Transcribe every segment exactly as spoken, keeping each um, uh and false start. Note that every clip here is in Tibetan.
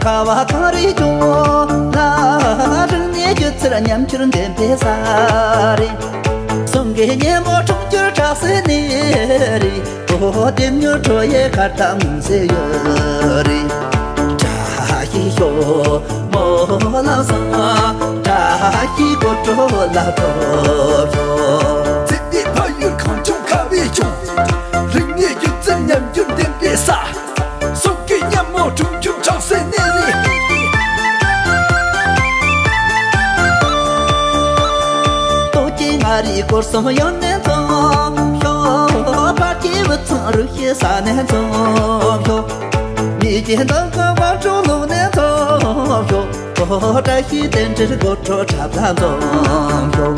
ཁ་བ་ཐང་རི་ཅུང་ལ། རིག་གནས་སྒྱུ་རྩལ་ཉམས་འགྱུར་ལྡན་པའི་ས་རེད། གསུང་གི་སྙན་མོ་འཁྲུངས་གྱུར་བྲག་སྲིན་ནས་རེད། ཨོ་ལྡེམ་མྱུར་ཁྲོ་ཡི་ཁར་ཐང་ཟེར་ཡོད་རེད། བཀྲ་ཤིས་ཤོག་སྨོན་ལམ་བཟང་། བཀྲ་ཤིས་སྒོར་བྲོ་ལ་སྤྲོ་ཤོག་ཚེ་འདིའི་ཕ་ཡུལ་གངས་ལྗོངས་ཁ་བའི་ལྗོངས། རིག་གནས་སྒྱུ་རྩལ་ཉམས་འགྱུར་ལྡན་པའི་ས། གསུང་གི་སྙན་མོ་འཁྲུངས་གྱུར་བྲག་སྲིན་ནས་རེད། སྟོད་ཀྱི་མངའ་རིས་སྐོར་གསུམ་ཡོན་ཏན་འཛོམས་ཤོག་བར་གྱི་དབུས་གཙང་རུ་བཞི་ས་ནས་འཛོམས་ཤོག་མི་རྒྱའི་མདོ་ཁམས་དབང་ཕྱུག་ལུང་ནས་འཛོམས་ཤོག་བཀྲ་ཤིས་རྟེན་འབྲེལ་སྒོར་བྲོ་འཁྲབ་ལ་འཛོམས་ཤོག་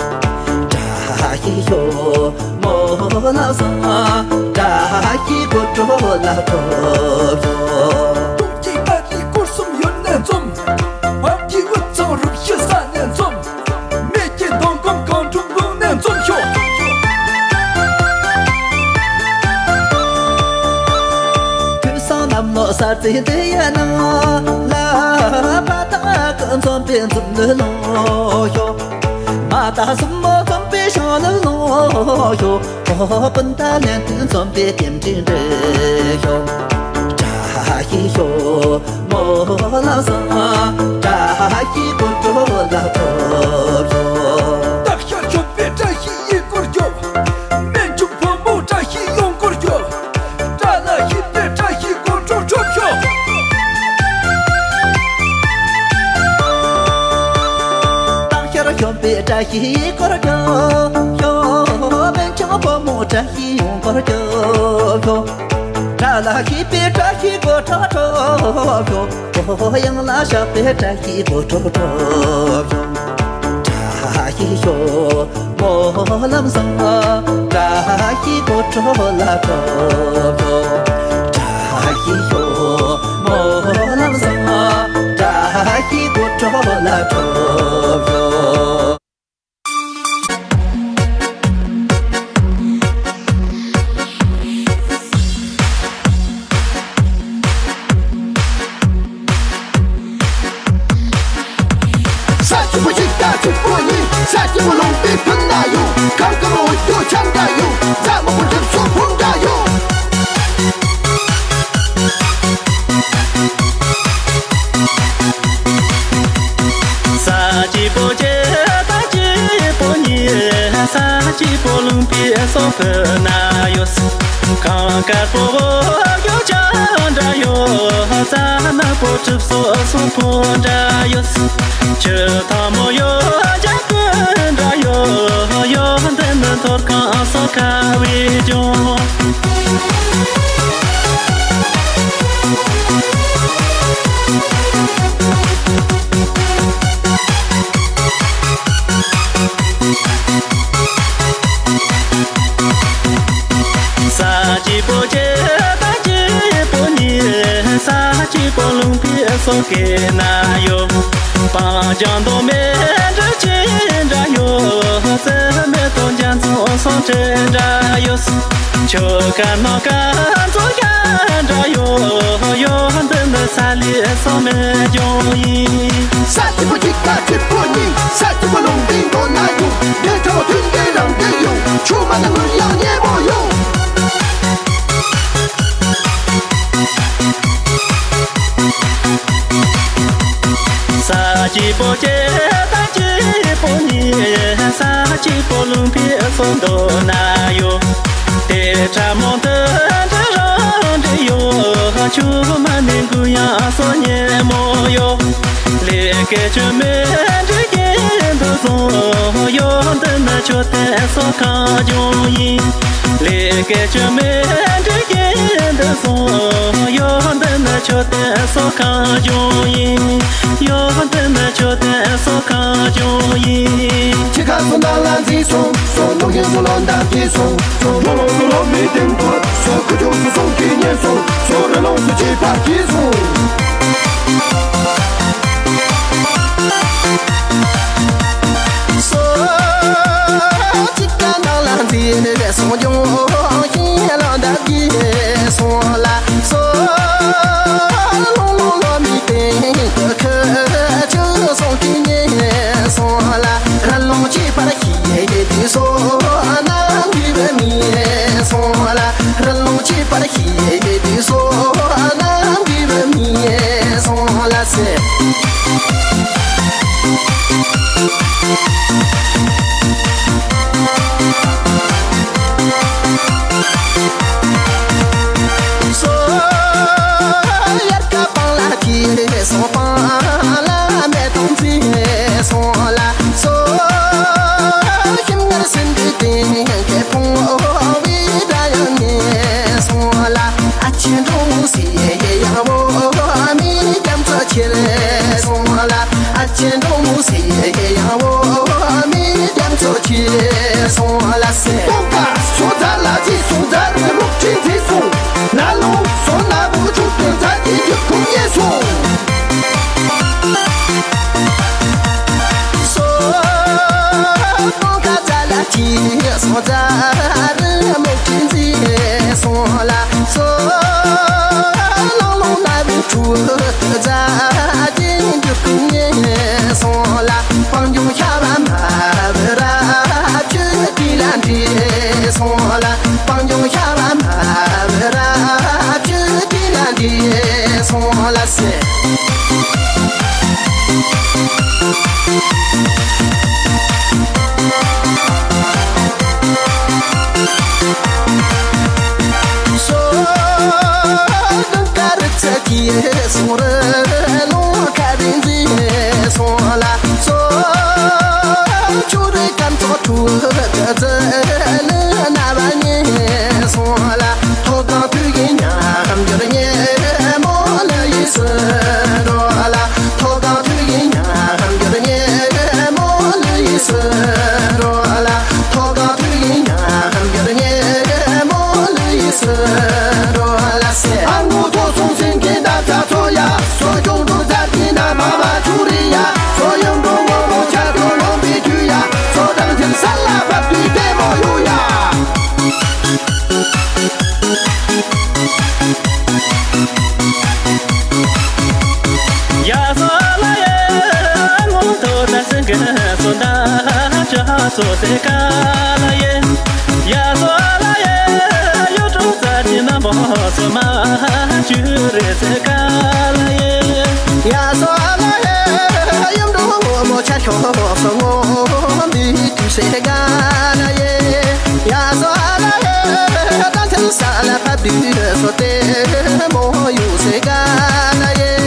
བཀྲ་ཤིས་ཤོག་སྨོན་ལམ་བཟང་། བཀྲ་ཤིས་སྒོར་བྲོ་ལ་སྤྲོ་ཤོག་སྟོད་ཀྱི་མངའ་རིས་སྐོར་གསུམ་ཡོན་ནས་འཛོམས། བར་གྱི་དབུས་གཙང་རུ་བཞི་ས་ནས་འཛོམས། སྨད་ཀྱི་མདོ་ཁམས་གངས་ཕྲུག་ལུང་ནས་འཛོམས་ཤོག་དུས་བཟང་གནམ་ལོ་གསར་ཚེས་འདི་ཡི་ནང་ལ། ཕ་དང་ཀུན་འཛོམས་པའི་འཛོམས་ནུས་ལོངས་ཤོག་མ་དང་སྲིན་མོ་འཛོམས་པའི་ཞང་ལུས་ལོངས་ཤོག་སྤུན་ཟླ་ལྷན་དུ་འཛོམས་པའི་རྟེན་འབྲེལ་འགྲིག་ཤོག་བཀྲ་ཤིས་ཤོག་སྨོན་ལམ་བཟང་། བཀྲ་ཤིས་སྒོར་བྲོ་ལ་སྤྲོ་ཤོག་སྟག་ཤར་ཞོགས་པའི་བཀྲ་ཤིས་ཡིད་སྐོར་ཤོག་སྨན་ཆུང་ཕོ་མོ་བཀྲ་ཤིས་ཡོང་སྐོར་ཤོག་བཀྲ་ལ་ཤིས་པའི་བཀྲ་ཤིས་སྒོར་བྲོ་འཁྲབ་ཤོག་སྟག་ཤར་ཞོགས་པའི་བཀྲ་ཤིས་ཡིད་སྐོར་ཤོག་སྨན་ཆུང་ཕོ་མོ་བཀྲ་ཤིས་ཡོང་སྐོར་ཤོག་བཀྲ་ལ་ཤིས་པའི་བཀྲ་ཤིས་སྒོར་བྲོ་འཁྲབ་ཤོག་ཡང་ལ་ཤགས་པའི་བཀྲ་ཤིས་སྒོར་བྲོ་འཁྲབ་ཤོག་བཀྲ་ཤིས་ཤོག་སྨོན་ལམ་བཟང་། བཀྲ་ཤིས་སྒོར་བྲོ་ལ་འཁྲབ་ཤོག་བཀྲ་ཤིས་ཤོག་སྨོན་ལམ་བཟང་། བཀྲ་ཤིས་སྒོར་བྲོ་ལ་འཁྲབ་ཤོག་ས་སྐྱིད་པོ་གཅིག་དང་སྐྱིད་པོ་གཉིས། ས་སྐྱིད་པོ་ལུང་པའི་ཕུ་ན་ཡོད། གང་གི་མོ་འོད་སྐྱོ་ཆང་འདྲ་ཡོད། རྫ་མོ་པོ་གྲིབ་སོ་ཕུང་འདྲ་ཡོད། ས་སྐྱིད་པོ་གཅིག་དང་སྐྱིད་པོ་གཉིས། ས་སྐྱིད་པོ་ལུང་པའི་སོ་ཕུ་ན་ཡོད། གངས་དཀར་པོ་འོད་སྐྱོ་ཆང་འདྲ་ཡོད། རྫ་ནག་པོ་གྲིབ་སོ་སོ་ཕོ་འདྲ་ཡོད། ཆུ་ཐང་མོ་ཡོད་རྒྱ་ཀུན་འདྲ་ཡོད། ཡོད་འདི་ནི་མཐོ་སྒང་སོ་ཁ་བའི་ལྗོངས། ས་སྐྱིད་པོ་གཅིག་དང་སྐྱིད་པོ་གཉིས། ས་སྐྱིད་པོ་ལུང་པའི་སོ་སྐེད་ན་ཡོད། སྤང་རྒྱང་མདོ་སྨད་འབྲི་ཆུ་འདྲ་ཡོད། རྩི་སྨད་སྟོད་རྒྱ་མཚོ་སོ་འབྲི་འདྲ་ཡོད། ཆོལ་ཁ་ནང་ཁ་མཚོ་ཡ་འདྲ་ཡོད། ཡོད་འདི་ནི་ས་ལི་སོ་སྨད་ལྗོངས་ཡིན། ས་སྐྱིད་པོ་གཅིག་དང་སྐྱིད་པོ་གཉིས། ས་སྐྱིད་པོ་ལུང་པའི་མདོ་ན་ཡོད། འདི་ཚོ་མཐུན་འདི་རང་འདི་ཡོད། ཆུ་མ་ནི་ངུར་ཡང་སྙན་མོ་ཡོད། ས་སྐྱིད་པོ་གཅིག་དང་སྐྱིད་པོ་གཉིས། ས་སྐྱིད་པོ་ལུང་པའི་སོ་མདོ་ན་ཡོད། དེ་ཁྲ་མོ་འདི་འདྲ་རང་འདྲ་ཡོད། ཆུ་མ་ནི་འགུ་ཡང་སོ་སྙན་མོ་ཡོད། ལས་ཀའི་ཆུ་མེ་འདྲ་གྱེན་དུ་སོང་། ཡོད་འདི་ནི་ཆུ་དེ་སོ་ཁ་ལྗོངས་ཡིན། ལས་ཀའི་ཆུ་མེ་འདྲ་གྱེན་དུ་སོང་། ཡོད་འདི་ནི་ཆུ་དེ་སོ་ཁ་ལྗོངས་ཡིན། ཡོད་འདི་ནི་ཆུ་དེ་སོ་ཁ་ལྗོངས་ཡིན། ཁྱེད་ཁ་སོ་ནང་ལ་འཛིན་སོང་། སོ་ནོ་ཡིན་སོ་ལོ་འདབ་ཀྱི་སོང་། སོ་ལོ་ལོ་སོ་ལོ་མི་དེང་ཐོ། སོ་ཁུ་ཆུ་སོ་སོང་གི་ཉེན་སོང་། སོ་ར་ལོང་སོ་ཅི་པ་ཀྱི་སོང་། སོ་ཅི་ཀ་ནང་ལ་འཛིན་ནས་སོང་ལྗོང་ཤིང་ལ་འདབ་ཀྱི་སོང་ལ། སོ་ལོ་ལོ་ལོ་མི་དེང་ ཁེ་ཕུང་བོ་བའི་སྒྲ་དབྱངས་ཉན་སོང་ལ། ཨ་ཆེ་འགྲོ་སི་ཡེ་ཡེ་ཡང་བོ་མི་རྒྱ་མཚོ་ཁྱེར་སོང་ལ། ཨ་ཆེ་འགྲོ་སི་ཡེ་ཡེ་ཡང་བོ་མི་རྒྱ་མཚོ་ཁྱེར་སོང་ལ་སེ། ཏོག་ཀ་སོ་ཛ་ལ་ཇི་སོང་ཛ་རི་རུག་ཁྲི་ཇི་སོང་། ན་ལུ་སོ་ན་བུ་ཆུ་ཏི་ཛ་ཇི་ཇི་ཁུ་ཡེ་སོང་། སོ་ཏོང་ཀ་ཙ་ལ་ཅི་སོང་ཙ་རི་མོ་ཀི་ཛི་སོང་ལ། སོ་ལོང་ལོང་ན་བུ་ཁྲུ་ཙ་ཅི་འཇུ་ཀུ་ཉེ་སོང་ལ། སྤང་ལྗོངས་ཤ་བ་མ་བུ་ར་ཆུ་ཏི་ལ་འདྲི་སོང་ལ། སྤང་ལྗོངས་ཤ་བ་མ་བུ་ར་ཆུ་ཏི་ལ་འདྲི་སོང་ལ་སེ། སོ་དུང་དཀར་ཚ་གི་སོང་རི་ལོ་ཁ་རིང་ཟི་སོང་ལ། སོ་ཆུ་རི་ཀམ་ཚོ་ཁྲུ་ཀ་ཙི་ལི་ན་བ་ཉེ་སོང་ལ། ཐོག་དང་དུས་ཀྱི་ཉམས་འགྱུར་ཉེ་མོ་ལ་ཡི་སི་རོ་ལ། ཐོག་དང་དུས་ཀྱི་ཉམས་འགྱུར་ཉེ་མོ་ལ་ཡི་སི་རོ་ལ། ཐོག་དང་དུས་ཀྱི་ཉམས་འགྱུར་ཉེ་མོ་ལ་ཡི་སི་རོ་ལ་སེ། ཨ་ངོ་ཐོག་སོང་སེང་གེ་ད་ཚ་ཚོ་ཡ། སོ་ཅོང་ཏུ་ཛ་ཏི་ན་མ་མ་ཆུ་རི་ཡ། སོ་ཡོང་འགྲོ་ངོ་མོ་ཆ་ཏོ་ལོང་པི་ཁྱུ་ཡ། སོ་དང་ཅིན་ས་ལ་བབ་དུས་ལྟད་མོ་ཡུ་ཡ། ཡ་སོ་ལ་ཡེ་ངོ་ཐོག་ད་སེང་གེ་སོ་ད་ཅ་སོ་སེ་ཀ་ལ་ཡེ། ཡ་སོ་ལ་ཡེ་ཡོ་ཀྲོ་ཙ་ཅི་ན་མོ་སོ་མ་ཅུ་རེ་སེ་ཀ་ལ་ཡེ། ཡ་སོ་ལ་ཡེ་ཡུམ་འགྲོ་མོ་ཆ་ཁྱོ་སོ་ངོ་མི་དུ་སེ་ཀ་ལ་ཡེ། ཡ་སོ་ལ་ཡེ་ད་ཐེལ་ས་ལ་ཕ་དུ་སོ་ཏེ་མོ་ཡུ་སེ་ཀ་ལ་ཡེ།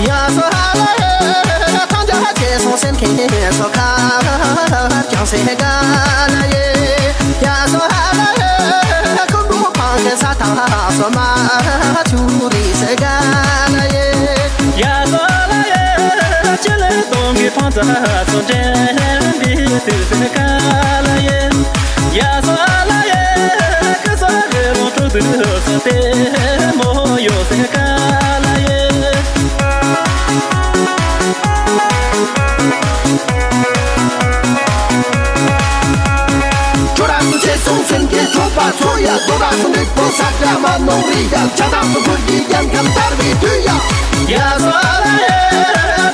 ཡ་སོ་ཧ་ལ་ཡེ་ཐང་ཅ་ཧ་ཆེ་སོང་སེམས་ཁེ་སོ་ཁ་ཀྱང་སེ་ཀ་ལ་ཡེ། ཡ་སོ་ཧ་ལ་ཡེ་ཁུ་བུ་ཕང་ཁེ་ས་ཐང་སོ་མ་ཆུ་རི་སེ་ཀ་ལ་ཡེ། ཡ་སོ་ལ་ཡེ་ཅི་ལེ་སྟོང་གི་ཕང་ཙ་སོ་ཅན་བི་དུ་སེ་ཀ་ལ་ཡེ། ཡ་སོ་ལ་ཡེ་ཀི་སོ་རེ་ལོང་ཁྲོ་དུ་སོ་ཏེ་མོ་ཡོ་སེ་ཀ་ལ་ཡེ། ཁྱོད་རང་ཚོ་ཆེ་སོང་སེང་གེ་ཁྱོད་པ་ཚོ་ཡ། དོ་ར་སུ་འདི་པོ་ས་ཀ་མ་ནོ་རི་ཡ། ཆ་ཚང་སུ་ཁུར་གྱི་རྒྱལ་ཁམས་དར་བའི་དུས་ཡ། ཡ་སོ་ལ་ཡེ་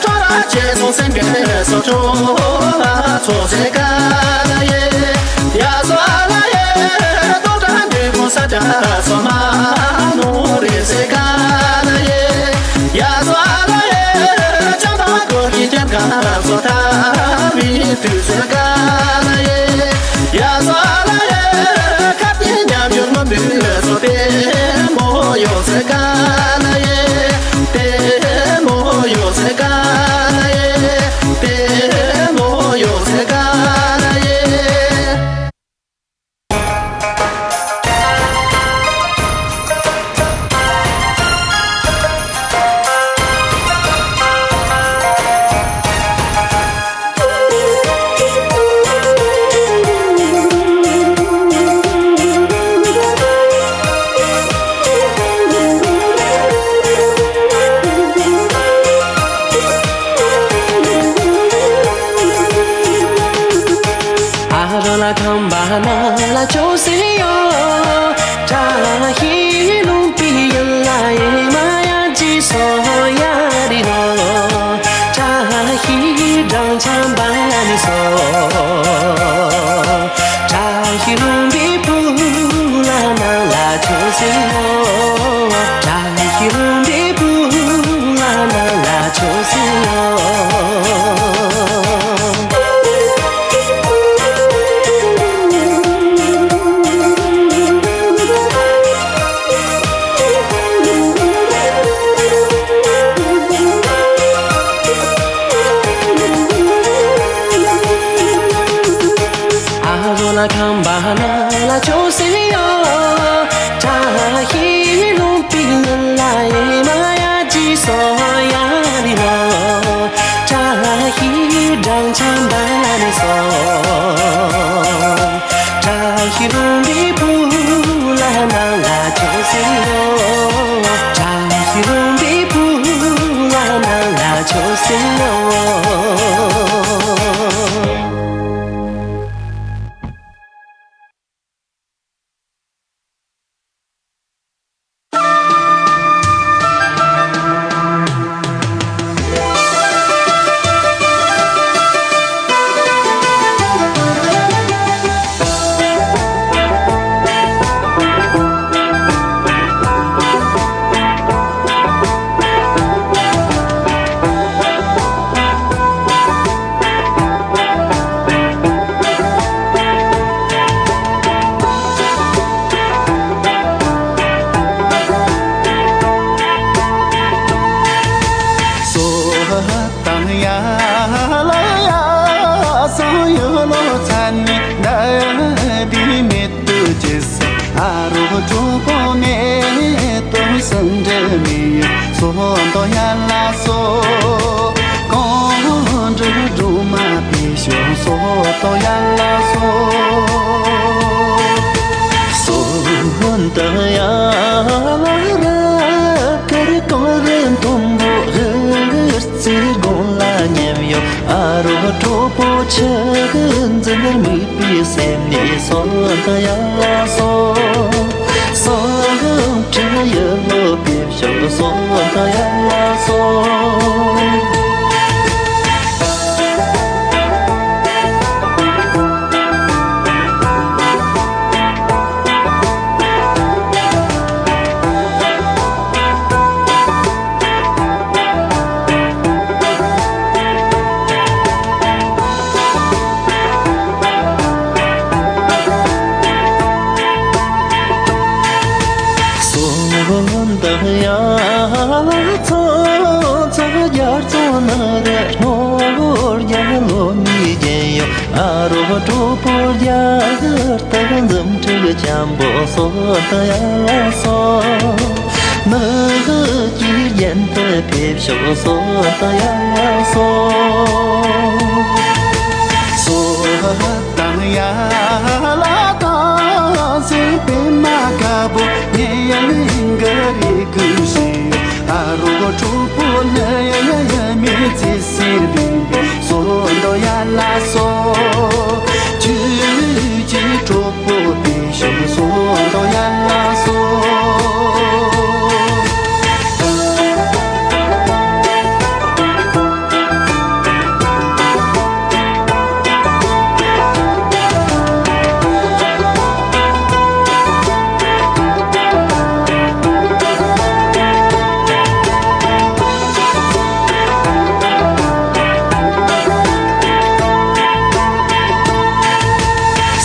ཁྱོད་རང་ཆེ་སོང་སེང་གེ་སོ་ཁྱོད་ཚོ་སེ་ཀ་ལ་ཡེ། ཡ་སོ་ལ་ཡེ་དོ་ར་འདི་པོ་ས་ཀ་སོ་མ་ནོ་རི་སེ་ཀ་ལ་ཡེ། ཡ་སོ་ལ་ཡེ་ཅང་ཐང་གོ་གི་ཀྱང་གང་སོ་ཐ་བི་དུ་སེ་ཀ་ལ་ཡེ། ཡ་སོ་ལ་ཡེ་ཁ་ཏི་ཉམས་འགྱུར་མ་བུ་སོ་ཏེ་མོ་ཡོ་སེ་ཀ་ལ་ཡེ། ཏེ་མོ་ཡོ་སེ་ཀ་ལ་ཡེ། ཏེ་མོ་ཡོ་སེ་ཀ་ལ་ཡེ། ཨ་རོ་ལ་ཁང་པ་ན་ལ་ཅོ་སེ་ཡོ། བཀྲ་ཤིས་ལུང་པའི་ཡུལ་ལ་ཨེ་མ་ཡ་ཅི་སོ་ཡ་རི་ལོ། བཀྲ་ཤིས་སྦྲང་ཆར་འབར་ནི་སོ། བཀྲ་ཤིས་ལུང་པའི་བུ་ལ་ན་ལ་ཅོ་སེ་ཡོ། བཀྲ་ཤིས་ལུང་པའི་བུ་ལ་ན་ལ་ཅོ་སེ་ཡོ། ལ་ཁང་པ་ན་ལ་ཆོས་སེ་ཡོ། བཀྲ་ཤིས་ལྷུན་པོའི་ལ་ཡེ་མ་ཡ་ཇི་སོ་ཡ་ནི་ལོ། བཀྲ་ཤིས་སྦྲང་ཆར་འབར་ནི་སོ། བཀྲ་ཤིས་ལྷུན་པོའི་བུ་ལ་ནང་ལ་ཆོས་སེ་ཡོ། བཀྲ་ཤིས་ལྷུན་པོའི་བུ་ལ་ནང་ལ་ཆོས་སེ་ཡོ། དང་ཡ་ལ་ཡ་སང་ཡོད་ལོ་ཚ་ནི་འདའ་དེ་མེད་དུ་ཅི་སི་ཨ་རོ་གྲོགས་པོ་མེད་དུ་སུ་འདྲ་མི་ཡོད་སོ་འདོ་ཡ་ལ་སོ། གང་འདྲ་འགྲོ་མ་པི་ཤོ་སོ་འདོ་ཡ་ལ་སོ། སོ་འདོ་ཡ་ལ་ར་ཀར་གང་རེ་འདོམ་བོ་ཧེ་ཚིག་དགོངས་ལ་ཉེམ་ཡོད། ཨ་རོ་གྲོགས་པོ་ཆགས་འཛིན་མིག་པའི་སེམས་ནི་སོ་ད་ཡ་ལ་སོ། སོ་ཁྲི་ཡ་ལོ་པའི་ཤོག་སོ་ད་ཡ་ལ་སོ། སོ་འདི་ཡ་ལ་ཚོ་ཚོ་རྒྱ་ཚོ་ན་རེ་ནོར་རྒྱ་ལོ་མི་རྒྱལ་ཡོད། ཨ་རོ་གྲོགས་པོ་རྒྱ་གར་ལྟ་འཛུམ་ཁྲིད་འཇམ་པོ་སོ་ད་ཡ་ལ་སོ། ནག་གི་རྒྱན་དུ་ཕེབས་ཤོག་སོ་ད་ཡ་ལ་སོ། སོ་དང་ཡ་ལ་དང་སེ་པེ་མ་ཀ་བོ་ཉེ་ཡ་ལིང་ག་རི་ཀུ་ཤི། ཨ་རོ་གྲོགས་པོ་ནི་ཡ་ཡ་མི་ཚེ་སི་རི་སོ་འདོ་ཡ་ལ་སོ། ཆུ་ཅི་གྲོགས་པོ་དེ་ཤི་སོ་འདོ་ཡ་ལ་སོ།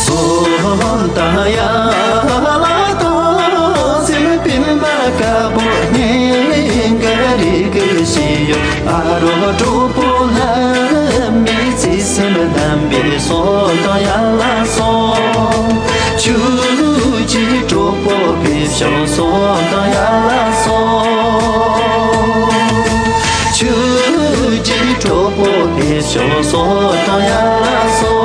སོ་ད་ཡ་ལ་དང་སེ་པིན་མ་ཀ་བོ་ཉེ་ག་རི་གི་ཤི་ཡོད། ཨ་རོ་གྲོགས་པོ་ལ་མི་ཚེ་སེམས་བདམས་པའི་སོ་དང་ཡ་ལ་སོ། ཆུ་ཅི་གྲོགས་པོ་པའི་ཤོག་སོ་དང་ཡ་ལ་སོ། ཆུ་ཅི་གྲོགས་པོ་པའི་ཤོག་སོ་དང་ཡ་ལ་སོ།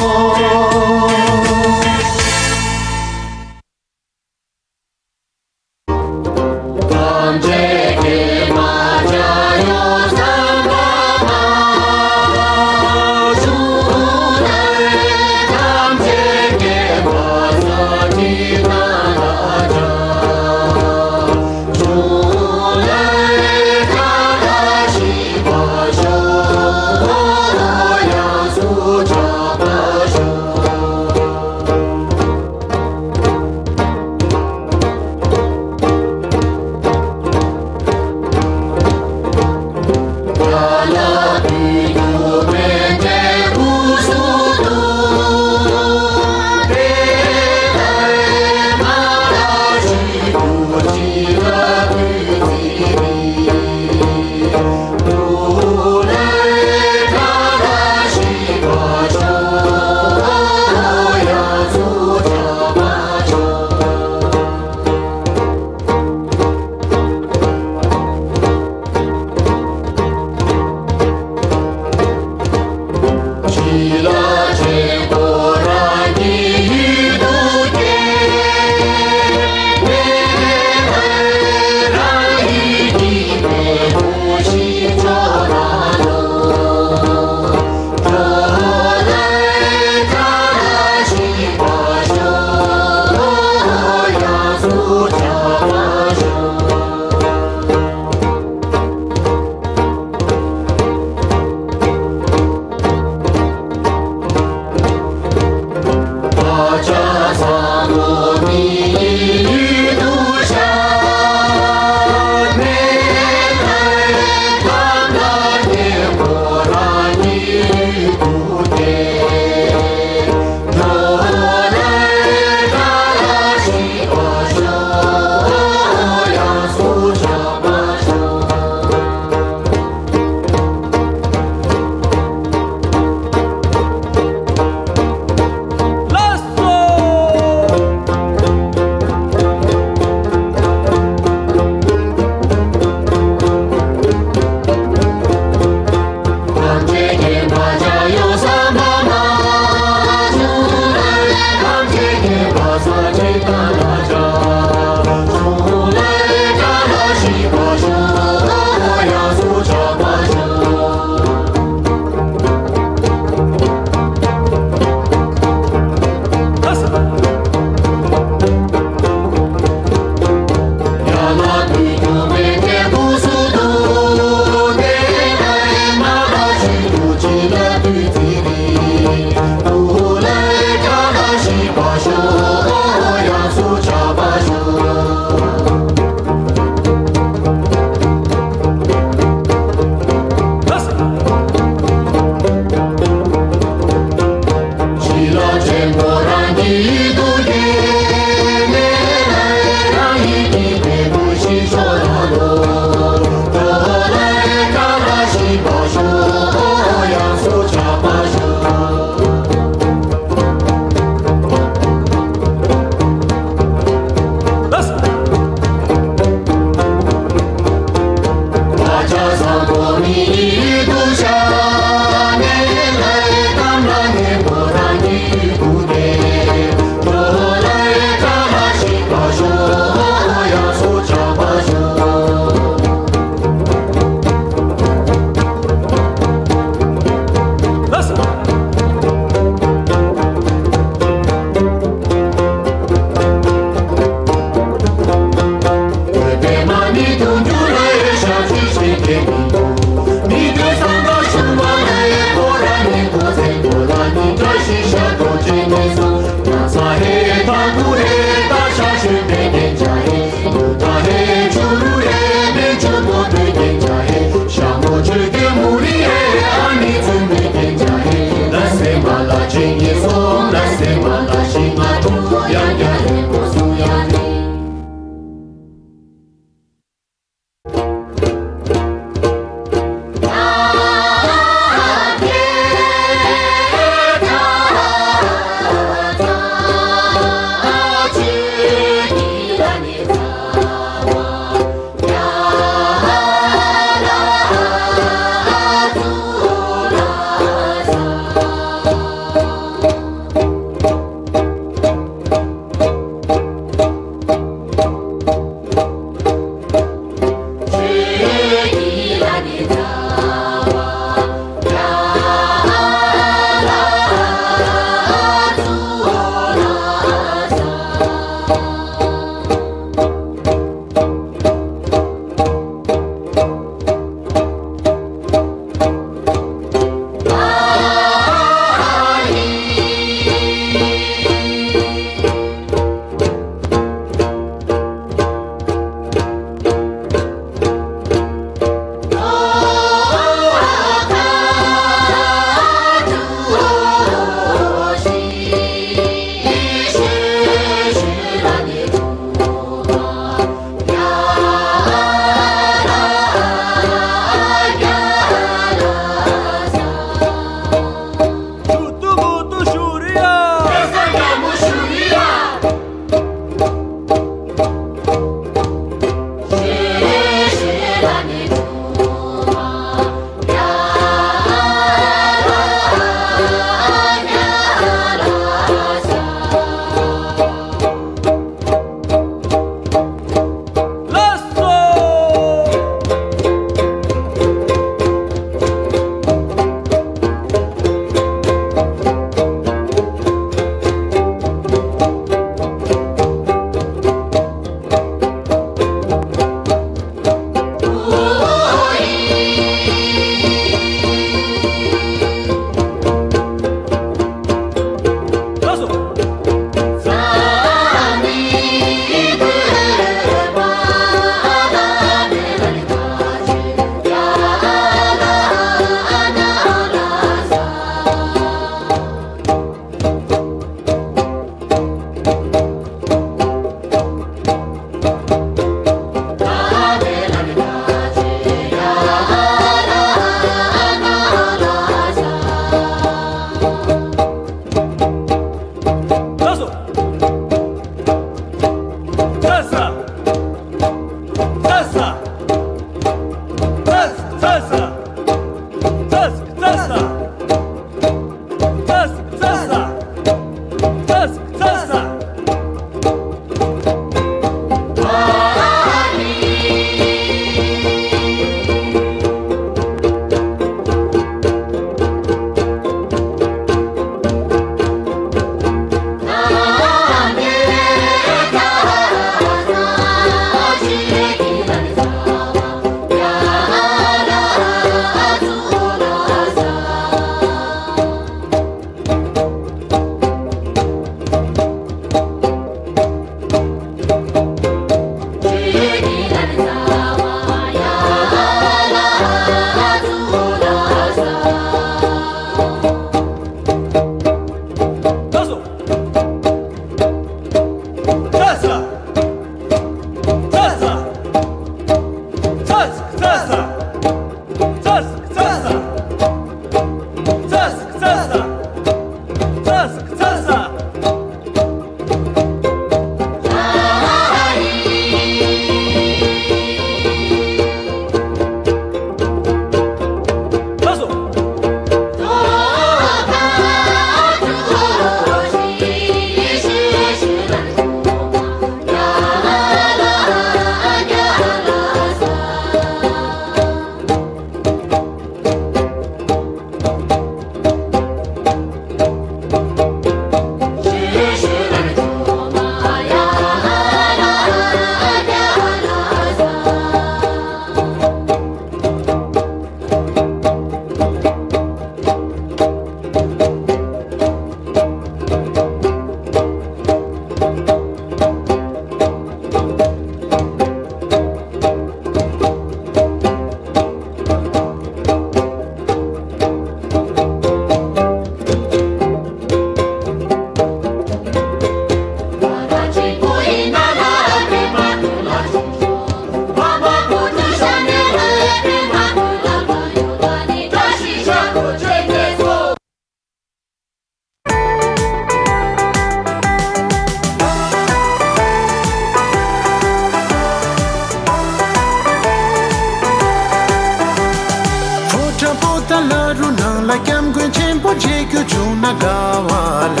དགའ་བ་ལ།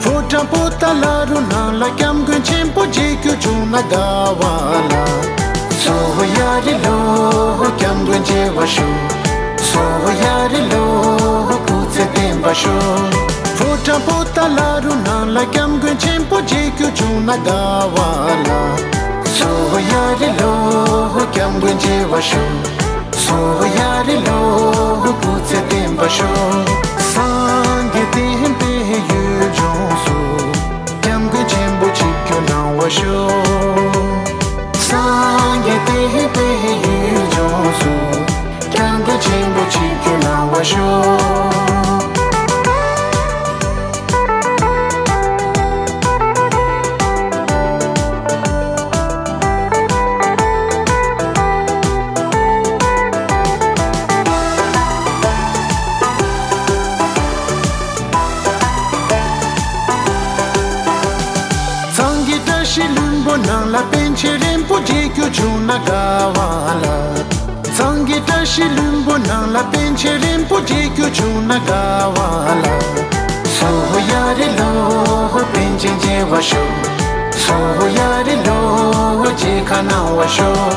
ཕོ་བྲང་པོ་ཏཱ་ལ་རུ་ནང་ལ་སྐྱབས་མགོན་ཆེན་པོ་མཇལ་རྒྱུ་བྱུང་ན་དགའ་བ་ལ། སོ་ཡ་རི་ལོ་སྐྱབས་མགོན་མཇལ་བར་ཤོག་སོ་ཡ་རི་ལོ་སྐུ་ཚེ་བརྟན་པར་ཤོག་ཕོ་བྲང་པོ་ཏཱ་ལ་རུ་ནང་ལ་སྐྱབས་མགོན་ཆེན་པོ་མཇལ་རྒྱུ་བྱུང་ན་དགའ་བ་ལ། སོ་ཡ་རི་ལོ་སྐྱབས་མགོན་མཇལ་བར་ཤོག་སོ་ཡ་རི་ལོ་སྐུ་ཚེ་བརྟན་པར་ཤོག་སངས་རྒྱས་བསྟན་པའི་ཡུལ་ལྗོངས་སུ། སྐྱབས་མགོན་ཆེན་པོ་ཆིབས་བསྒྱུར་གནང་བར་ཤོག་སངས་རྒྱས་བསྟན་པའི་ཡུལ་ལྗོངས་སུ། སྐྱབས་མགོན་ཆེན་པོ་ཆིབས་བསྒྱུར་གནང་བར་ཤོག་གཙང་གི་བཀྲ་ཤིས་ལྷུན་པོ་ནང་ལ་པཎ་ཆེན་རིན་པོ་ཆེ་མཇལ་རྒྱུ་བྱུང་ན་དགའ་བ་ལ། གཙང་གི་བཀྲ་ཤིས་ལྷུན་པོ་ནང་ལ་པཎ་ཆེན་རིན་པོ་ཆེ་མཇལ་རྒྱུ་བྱུང་ན་དགའ་བ་ལ། སོ་ཡ་རི་ལོ་པཎ་ཆེན་མཇལ་བར་ཤོག་སོ་ཡ་རི་ལོ་མཇལ་ཁ་གནང་བར་ཤོག་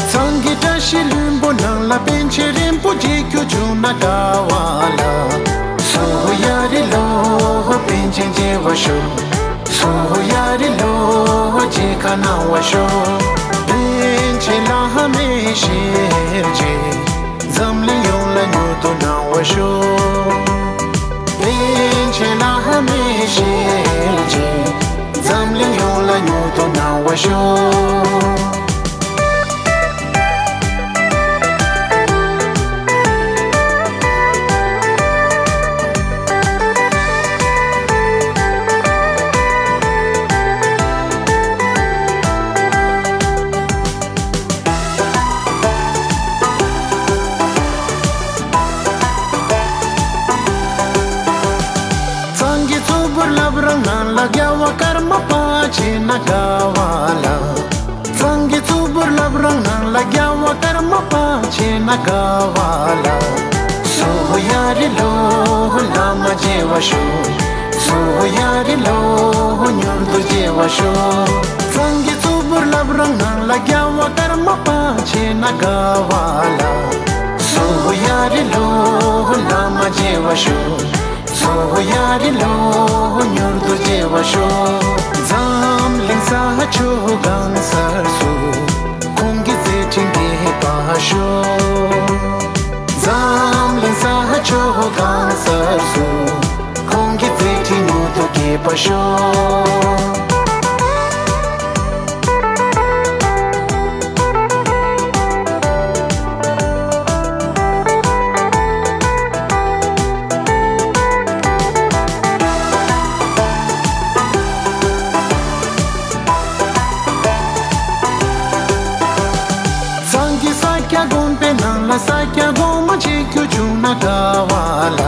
གཙང་གི་བཀྲ་ཤིས་ལྷུན་པོ་ནང་ལ་པཎ་ཆེན་རིན་པོ་ཆེ་མཇལ་རྒྱུ་བྱུང་ན་དགའ་བ་ལ། སོ་ཡ་རི་ལོ་པཎ་ཆེན་མཇལ་བར་ཤོག་སོ་ཡ་རི་ལོ་མཇལ་ཁ་གནང་བར་ཤོག་པཎ་ཆེན་བླ་མའི་ཞལ་མཇལ། འཛམ་གླིང་ཡོངས་ལ་མྱུར་དུ་གནང་བར་ཤོག་པཎ་ཆེན་བླ་མའི་ཞལ་མཇལ། འཛམ་གླིང་ཡོངས་ལ་མྱུར་དུ་གནང་བར་ཤོག་གཙང་གི་ཆུ་བུར་བླ་བྲང་ནང་ལ་རྒྱལ་བ་ཀརྨ་པ་མཇལ་ན་དགའ་བ་ལ། གཙང་གི་ཆུ་བུར་བླ་བྲང་ནང་ལ་རྒྱལ་བ་ཀརྨ་པ་མཇལ་ན་དགའ་བ་ལ། སོ་ཡ་རི་ལོ་བླ་མ་མཇལ་བར་ཤོག་སོ་ཡ་རི་ལོ་མྱུར་དུ་མཇལ་བར་ཤོག་གཙང་གི་ཆུ་བུར་བླ་བྲང་ནང་ལ་རྒྱལ་བ་ཀརྨ་པ་མཇལ་ན་དགའ་བ་ལ། སོ་ཡ་རི་ལོ་བླ་མ་མཇལ་བར་ཤོག་སོ་ཡ་རི་ལོ་མྱུར་དུ་མཇལ་བར་ཤོག་འཛམ་གླིང་ས་ཕྱོགས་གང་སར་སུ། ཁོང་གི་མཛད་འཕྲིན་རྒྱས་པར་ཤོག་འཛམ་གླིང་ས་ཕྱོགས་གང་སར་སུ། ཁོང་གི་མཛད་འཕྲིན་མྱུར་དུ་རྒྱས་པར་ཤོག་གཙང་གི་ས་སྐྱ་དགོན་པའི་ནང་ལ་ས་སྐྱ་གོང་མ་མཇལ་རྒྱུ་བྱུང་ན་དགའ་བ་ལ།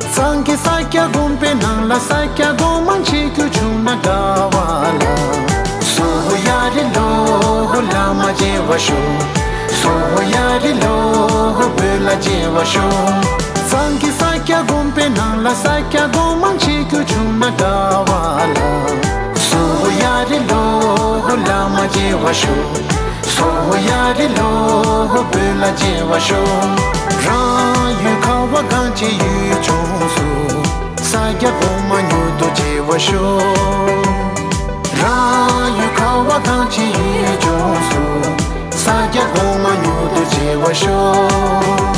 གཙང་གི་ས་སྐྱ་དགོན་པའི་ནང་ལ་ས་སྐྱ་གོང་མ་མཇལ་རྒྱུ་བྱུང་ན་དགའ་བ་ལ། སོ་ཡ་རི་ལོ་བླ་མ་མཇལ་བར་ཤོག་སོ་ཡ་རི་ལོ་བོད་ལ་མཇལ་བར་ཤོག་གཙང་གི་ས་སྐྱ་དགོན་པའི་ནང་ལ་ས་སྐྱ་གོང་མ་མཇལ་རྒྱུ་བྱུང་ན་དགའ་བ་ལ། སོ་ཡ་རི་ལོ་བླ་མ་མཇལ་བར་ཤོག་སོ་ཡ་རི་ལོ་བོད་ལ་མཇལ་བར་ཤོག་རང་ཡུལ་ཁ་བ་གངས་ཅན་ཡུལ་ལྗོངས་སུ། ས་སྐྱ་གོང་མ་མྱུར་དུ་མཇལ་བར་ཤོག་རང་ཡུལ་ཁ་བ་གངས་ཅན་ཡུལ་ལྗོངས་སུ། ས་སྐྱ་གོང་མ་མྱུར་དུ་མཇལ་བར་ཤོག